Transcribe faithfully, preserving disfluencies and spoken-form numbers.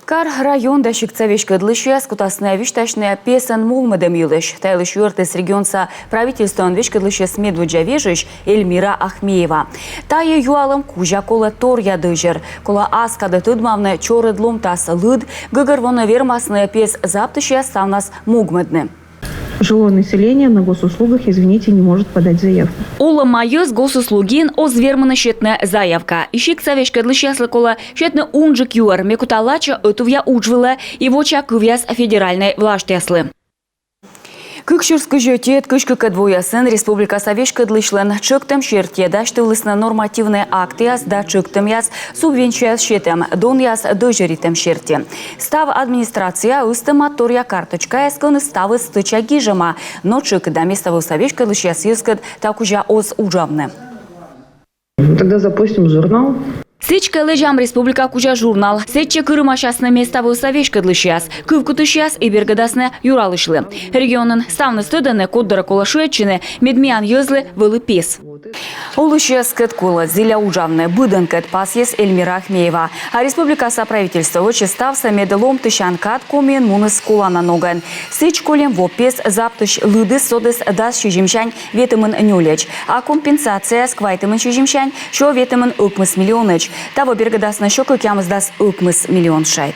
Кар-район да сиктса веськӧдлысьяс кутасны висьтасьны песын мугмӧдӧм йылысь. Та йылысь юӧртіс регионса правительствоӧн веськӧдлысьӧс медводдза вежысь Эльмира Ахмеева. Тайӧ юалӧм кузя колӧ торъя дӧзьӧр. Колӧ ас кадӧ тӧдмавны чорыд ломтас лыд, гӧгӧрвоны, вермасны пес заптысьяс ставнас мугмӧдны. Жилое население на госуслугах, извините, не может подать заявку. Олӧма йӧз госуслугиын оз вермыны сетны заявка. И сиктса веськӧдлысьяслы колӧ сетны унджык юӧр: ме кута лача ӧтувъя удж вылӧ и воча кывъяс федеральнӧй власьтъяслы. Кык сюрс кызь ӧтиӧд — кызь кыкӧд воясын республикаса веськӧдлысьлӧн тшӧктӧм серти дасьтывлісны нормативнӧй актъяс да тшӧктӧмъяс, субвенцияяс сетӧм, донъяс дӧзьӧритӧм серти. Став администрация ыстӧма торъя карточкаяс, кӧні ставыс стӧча гижӧма, но тшӧкыда меставывса веськӧдлысьяс йӧзкӧд та кузя оз уджавны. Тогда запустим журнал. Сідзкӧ, лэдзам республика кузя журнал. Сэтчӧ кырымасясны меставывса веськӧдлысьяс, кывкутысьяс и бергӧдасны юралысьлы. Регионын ставныс тӧдӧны, код дорӧ колӧ шыӧдчыны, мед миян йӧзлы вӧлі пес. Олысьяскӧд колӧ зіля уджавны быдӧнкӧд, пасйис Эльмира Ахмеева. А республикаса правительство вӧчис ставсӧ, мед ломтысян кад Комиын муніс колана ногӧн. Сідз, кольӧм во пес заптысь лыдыс содіс дас сизимсянь ветымын нёльӧдз, а компенсацияяс квайтымын сизимсянь сё ветымын ӧкмыс миллионӧдз. Таво бергӧдасны сё кӧкъямысдас ӧкмыс миллион шайт.